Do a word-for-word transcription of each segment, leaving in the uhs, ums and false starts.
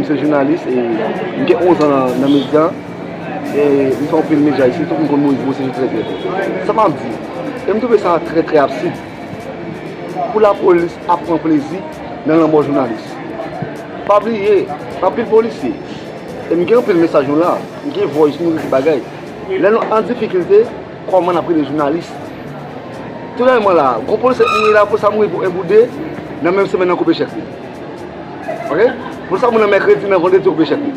M se jounalis, e m gen onz an nan, nan medya, e m fè anpil medya isit, tout moun konn Moïse Beaucé, se trè trè. Sa m ap di, e m twouve sa trè trè absid pou lapolis ap pran plezi nan lanmò jounalis. Pa bliye, anpil polisye, e m gen anpil mesaj nou la, m gen voice nou, tout bagay. Lè nou an difikilte, kòman n ap rele jounalis? Tou dènyèman la, gon polisye mouri la, polis la mouri pou en pou de, nan menm semèn nan koupe chèk li. Ok? Polis la mouri nan mèkredi, nan vandredi yo koupe chèk li.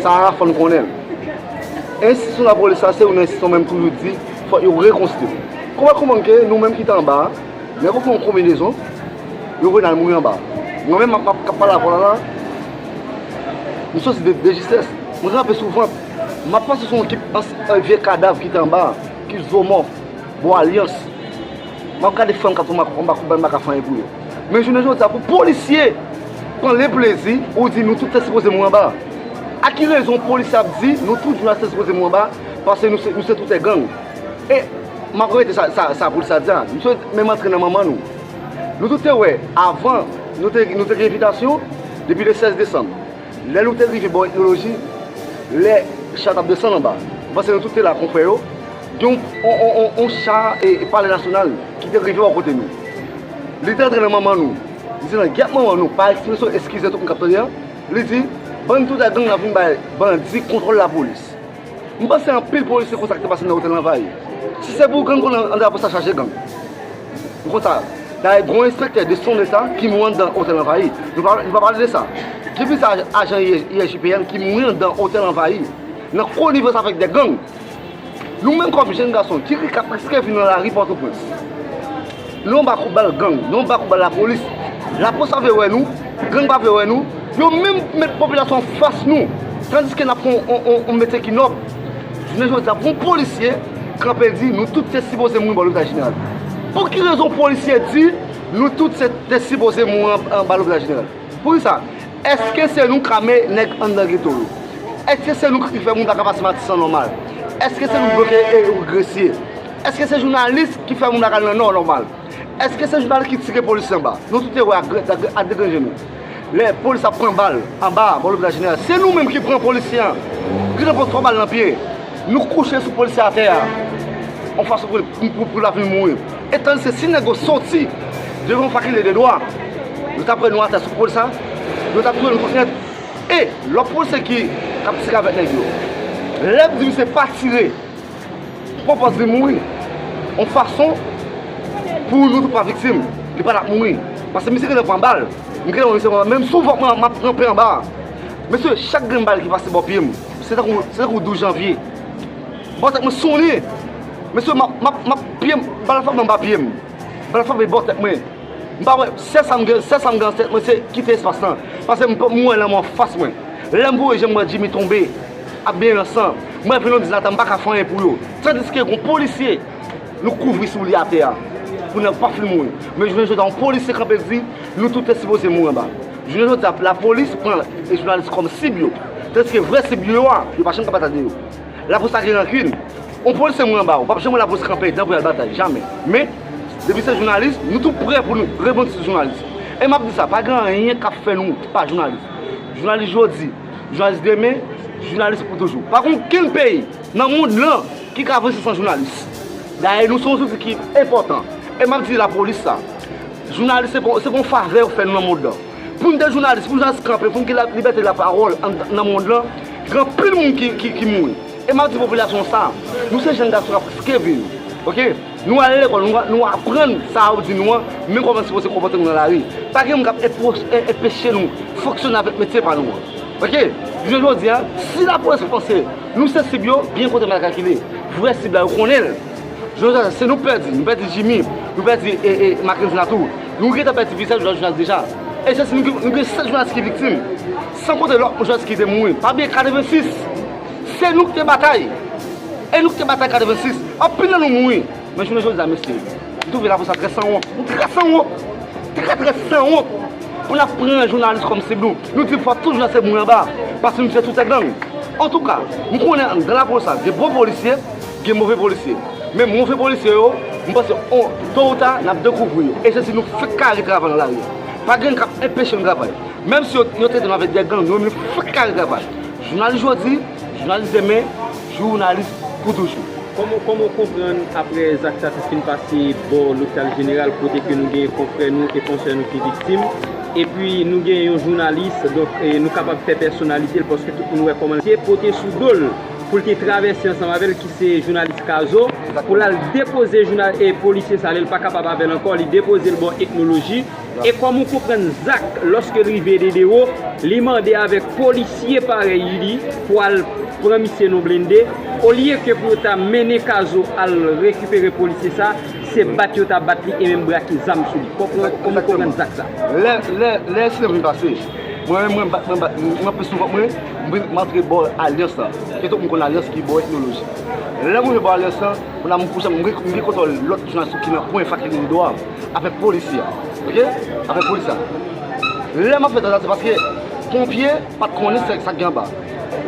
Sa a fò n konnen l. Enstitisyon lapolis la, se youn nan enstitisyon mwen m toujou di, fò yo rekonstwi. Kòman konprann ke nou menm ki t anba a, nèg yo fè yon konbinezon, yo voye n al mouri anba a. Mwen menm, m ap, m ap, k ap pale avè w la, la, m soti de, de G S S, mwen ranpe sou vant, m ap panse sou yon kip ans-, vye kadav ki te anba a, ki zo mò, bò alyans. M ap gade frè m k ap tonbe anba kout bal, m pa ka fè anyen pou yo. Men jounen jodi a, pou polisye pran le plezi, ou di nou tout te sipoze mouri anba. A ki rezon polisye ap di nou tout jounalis te sipoze mouri anba, paske nou se, nou se toutè gang? E m ap repete sa, sa, sa polisye a di a, misye menm antre nan manman nou. Nou tout te wè, avan, nou te, nou te gen envitasyon depi le sèz desanm. Lè nou te rive bò Etnoloji, lè cha t ap desann anba, m panse nou tout te la, konfrè yo, gen yon, yon, yon, yon, yon cha e, e Palè Nasyonal ki te rive bò kote nou. Li te antre nan manman nou. Li te nan gyèt manman nou, pa ekspresyon, eskize tout moun k ap tande a. Li di, bann toutè gang nan vin bay bandi kontwòl lapolis. M panse anpil polisye konn sa k te pase nan Otèl Lanvayi. Si se pou gang, konnen anndan polis la chaje gang. Nou konn sa. Dayè, gon enspektè de sonde sa ki mouri anndan Otèl Lanvayi. Nou pa, nou pa pale de sa. Gen plizyè ajan I S G P N ki mouri anndan Otèl Lanvayi. Nan konivans avèk de gang. Nou menm kòm jèn gason ki, ki ap riske vi nou nan lari Pòtoprens. Nou anba kout bal gang, nou anba kout bal lapolis. Lapolis pa vle wè nou, gang pa vle wè nou. Yo menm met popilasyon an fas nou, tandiske n ap fè yon, yon, yon, yon metye ki nòb. Jounen jodi a, pou yon polisye kanpe di nou tout te sipoze mouri bò lopital jeneral. Pou ki rezon polisye di nou tout se, te sipoze mouri an, anba lopital jeneral? Poukisa? Èske se nou k ame nèg anndan geto yo? Èske se nou ki fè moun pa ka pase Matisan nòmal? Èske se nou k bloke, e, wout Gresye? Èske se jounalis ki fè moun pa ka al nan Nò nòmal? Èske se jounalis ki tire polisye anba? Nou tout te wè ak, ak, ak de grenn je nou. Lè polis ap pran bal anba bò lopital jeneral, se nou menm ki pran polisye an. Gentan pran twa bal nan pye. Nou kouche sou polisye atè a, yon fason pou, pou, pou, pou l ap vin mouri. E tandiske si nèg yo soti devan fakilte de dwa, yo t ap wè nou atè sou polis la, yo t ap touye nou tout nèt. E lòt polisye ki, k ap tire avèk nèg yo, lè m di misye pa tire, pran pòz li mouri, yon fason pou nou tout pa viktim, li pa t ap mouri. Paske misye gentan pran bal, m gentan wè misye pran bal, menm sou vant mwen, m ap ranpe anba. Mesye, chak grenn bal ki pase bò pye m, se tankou, se tankou douz janvye. Bò tèt mwen sonnen. Mesye, m ap, m ap, m ap, pye m, bal frape anba pye m. Bal frape bò tèt mwen. M pa wè, sèl sa m gen, sèl sa m gen nan tèt mwen, se kite espas lan. Paske m, m wè lanmò anfas mwen. Lè m voye je m, m wè Jimmy tonbe, ap benyen nan san. M wè Venondiz atè, m pa ka fè anyen pou yo. Tandiske gon polisye, nou kouvri sou li atè a, pou nèg pa fin mouri. Men jounen jodi a, yon polisye kanpe di, nou tout te sipoze mouri anba. Jounen jodi a, lapolis pran jounalis kòm sib yo. Tandiske vrè sib yo a, yo pa janm ka batay de yo. Lapolis pa gen rankin. Yon polisye mouri anba, ou p ap janm wè lapolis kanpe edan pou y al batay, jamè. Men, depi se jounalis, nou tou prè pou nou rebondi sou jounalis. E m ap di sa, pa gen anyen k ap fè nou pa jounalis. Jounalis jodi, jounalis demen, jounalis pou toujou. Pa gen okenn peyi nan mond lan ki ka vanse san jounalis. Dayè, nou se yon zouti ki enpòtan. E m ap di lapolis sa, jounalis se pou, se pou yon favè yo fè nou nan mond lan. Pou n te jounalis, pou jounalis kanpe, pou n gen la, libète lapawòl an, nan mond lan, gen anpil moun ki, ki, ki mouri. E m ap di popilasyon sa, nou se jèn gason k ap riske vi nou. Oke? Nou al lekòl, nou, nou aprann sa yo di nou an, men kòman n sipoze konpòte nou nan lari. Pa gen moun k ap enpo-, en-, enpeche nou fonksyone avèk metye pa nou an. Oke? Jounen jodi a, si lapolis panse nou se sib yo, byen konte mal kalkile. Vrè sib la, yo konnen l. Jounen jodi a, se nou pèdi, nou pèdi Jimmy, nou pèdi, e, e, Mackendy Latour. Nou gentan pèdi plizyè jounalis deja. E se si nou, nou gen sèt jounalis ki viktim. San konte lòt jounalis ki te mouri. Pa bliye katrevensis. Se nou ki te batay. E nou ki te batay katrevensis. Anpil nan nou mouri. Men jounen jodi a, mesye, m twouve lapolis la trè sanwont. Nou trè sanwont. Trè, trè sanwont. Pou n ap pran jounalis kòm sib nou. Nou di fò tout jounalis mouri anba. Paske nou se toutè gang. Antouka, m konnen anndan lapolis la, gen bon polisye, gen move polisye. Men move polisye yo, m panse, on, to ou ta, n ap dekouvri yo. E se si nou fèk kare travay nan lari a. Pa gen k ap enpeche nou travay. Menm si yo, yo trete nou avèk de gang, nou menm nou fèk kare travay. Jounalis jodi, jounalis demen, jounalis pou toujou. Kòman, kòman w konprann apre zak sa te fin pase bò lopital jeneral kote ke nou gen konfrè nou e konsè nou ki viktim, epi nou gen yon jounalis, donk nou kapab fè pèsonalize l paske tout moun wè kòman l te pote sou do l pou l te travèse ansanm avè l ki se jounalis Kazo, pou l al depoze jounal e polisye sa lè l pa kapab avè l ankò, li depoze l bò Etnoloji. E kòman w konprann zak lòske l rive Dedewo, li mande avèk polisye parèy li pou al pran misye nan blende, olye ke pou yo ta mennen Kazo al rekipere polisye sa, se bat yo ta bat li e menm brake zam sou li. Kòman w konprann zak sa? Lè, lè, lè ensidan vin pase, mwen menm mwen bat, mwen bat, mwen plis sou vant mwen, mwen antre bò Alyans la. Ke tout moun konn Alyans ki bò Etnoloji. Lè mwen rive bò Alyans la, mwen ap kouche, mwen gen kontwòl lòt jounalis ki nan kwen fak ki gen dwa avèk polisye a. Oke? Avèk polisye a. Lè m ap fè tantativ, paske ponpye pa t konnen sa k gen anba.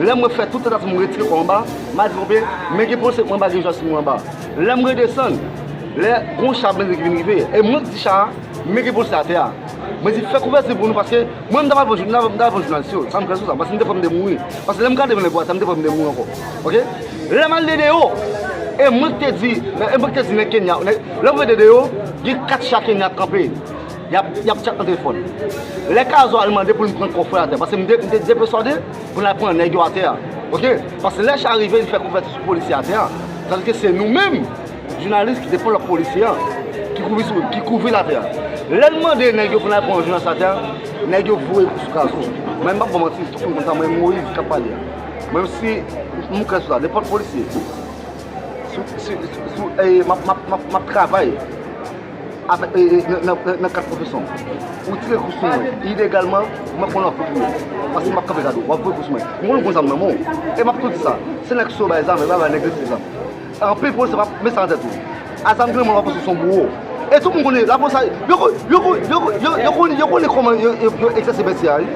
Lè mwen fè tout tantativ, mwen retire kò anba, m al di ponpye, men gen polisye mwen anba, gen jounalis mwen anba. Lè m redesann, lè gon cha blende ki vin rive, e mwen ki di cha a, men gen polisye atè a. Mwen di, fè kouvèti pou nou, paske mwen, m ta pral pran jou-, m ta pral pran jounalis yo. Sa m krè sou sa, paske m te fè m te mouri. Paske lè m gade mwen lè pou atè, m te fè m te mouri ankò. Oke? Lè m al Dedewo, e mwen ki te di, e mwen ki te di nèg Kenya, nèg, lè m rive Dedewo, gen kat cha Kenya k kanpe. Y ap, y ap tchat nan telefòn. Lè Kazo al mande pou l pran kò frè atè, paske m te, m te depeswade pou n al pran nèg yo atè a. Oke? Paske lè cha rive, li fè kouvèti sou polisye atè a. Tandike se nou menm, jounalis ki te pran lòt polisye a, ki kouvri sou, ki kouvri l atè a. Lè l mande nèg yo pou n al pran jounalis atè a, nèg yo voye kou sou Kazo. Mwen, m p ap ba w manti, tout moun konn sa, mwen, Moyiz k ap pale a. Mwen, si m krè sou sa, nenpòt polisye, sou, sou, sou, sou, e, m ap, m ap, m ap, m ap travay avèk, e, e, nan, nan, nan, nan kad pwofesyon m. Ou tire kou sou mwen ilegalman, mwen konn w ap voye kou. Paske m p ap kanpe gade w, w ap voye kou sou mwen. M konn ou gon zam nan men w. E m ap tou di sa, se nèg sou yo bay zam, e pa bay nèg rete zam. Anpil polisye p ap met sa nan tèt ou. A zam ki nan men w, w ap panse w se yon bouwo. E tout moun konnen, lapolis la, yo ko-, yo ko-, yo ko-, yo, yo konnen, yo konnen kòman yo, yo, yo egzèse metye a, wi.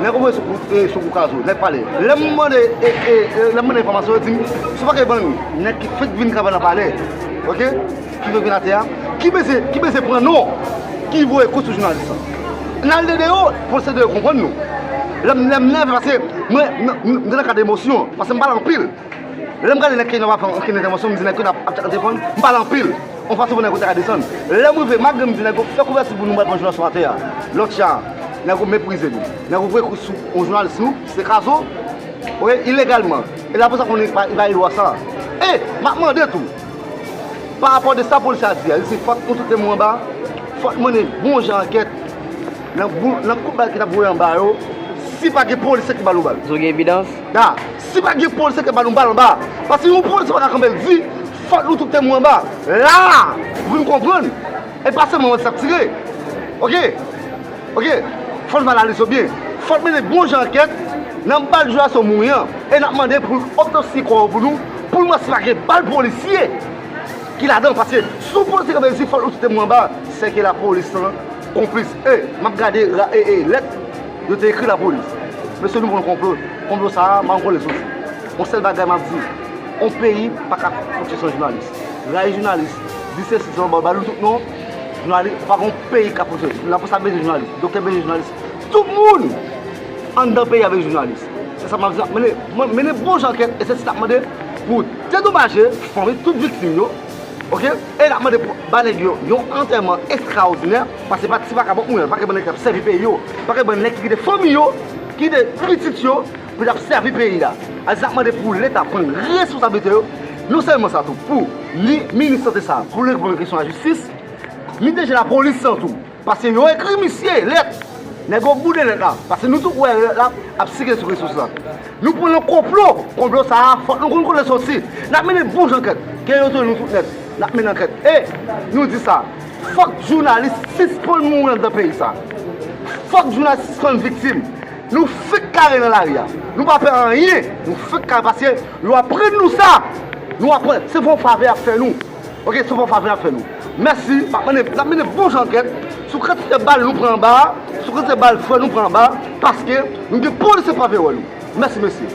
Nèg yo voye sou kou, e, sou kou Kazo, nèg pale. Lè m mande, e, e, e, lè m mande enfòmasyon, yo di m, se pa gen bandi, nèg ki fèk vin travay nan palè. Oke? Ki fèk vin atè a, ki bezwen, ki bezwen pran non, ki voye kou sou jounalis la. N al Dedewo, polisye Dedewo konprann nou. Lè m, lè m nève, paske mwen, m, m, m te nan kad emosyon, paske m pale anpil. Lè m gade nèg Kenya ap fè ankenn entèvansyon, m di nèg yo ap, ap tchat nan telefòn, m pale anpil. On fason pou nèg yo te ka desann. Lè m rive, malgre m di nèg yo fè kouvèti pou nou, m pral pran jounalis sou atè a. Lòt cha, nèg yo meprize nou. Nèg yo voye kou sou yon jounalis nou, se Kazo, wi, ilegalman. E lapolis la konnen li pa, li pa gen dwa sa. E, m ap mande tou, pa rapò de sa polisye a di a, li di fòk nou tout te mouri anba, fòk mennen bon jan ankèt nan bou-, nan kout bal ki t ap voye anba yo, si pa gen polisye ki ba nou bal. Ou gen evidans? Da, si pa gen polisye ki ba nou bal anba. Paske yon polisye pa ka kanpe l di, fòk nou tout te mouri anba. La, ou vin konprann. E pa sèlman mwen sa k tire. Oke? Oke? Fò n analize yo byen. Fò n mennen bon jan ankèt nan bal jounalis yo mouri an. E n ap mande pou otopsi kò yo pou nou, pou n wè si pa gen bal polisye ki ladan. Paske si yon polisye kanpe l di fòk nou tout te mouri anba, se ke lapolis lan konplis. E, m ap gade ra-, e, e, lèt yo te ekri lapolis. Mesye, nou konn konplo. Konplo sa a, m pa konn kote l soti. Yon sèl bagay m ap di, yon peyi pa ka fonksyone san jounalis. Rayi jounalis, di sesi, di sa, ba nou tout non. Jounalis, pa gen yon peyi k ap fonksyone. Lapolis la bezwen jounalis, doktè bezwen jounalis. Tout moun anndan peyi a bezwen jounalis. Se sa m ap di, n ap mennen, mennen bon jan ankèt, e se sa n ap mande pou dedomaje fanmi tout viktim yo. Oke? E n ap mande pou ba nèg yo yon antèman ekstraòdinè, paske pa ti vakabon moun, pa gen bann nèg k ap sèvi peyi yo, pa gen bann nèg ki kite fanmi yo, kite pitit yo, pou y ap sèvi peyi a. Alò, n ap mande pou Leta pran responsablite yo, non sèlman sa tou, pou ni minis sante sa, pou l reponn kesyon lajistis, ni D G lapolis lan tou. Paske yo ekri misye lèt. Nèg yo boude lèt la. Paske nou tout wè lèt la ap sikile sou rezo sosyo la. Nou pran nan konplo. Konplo sa a, fòk nou konn kote l soti. N ap mennen bon jan ankèt. Gen yo touye nou tout nèt. N ap mennen ankèt. E, nou di sa. Fòk jounalis sispann mouri anndan peyi sa. Fòk jounalis sispann viktim. Nou fèk kare nan lari a. Nou pa pè anyen. Nou fèk kare paske yo aprann nou sa. Nou aprann. Se yon favè y ap fè nou. Oke, se yon favè y ap fè nou. Mèsi. M ap mennen, n ap mennen bon jan ankèt sou kantite bal nou pran anba a, sou kantite bal frè nou pran anba a, paske nou gen polisye pa vle wè nou. Mèsi, mesye.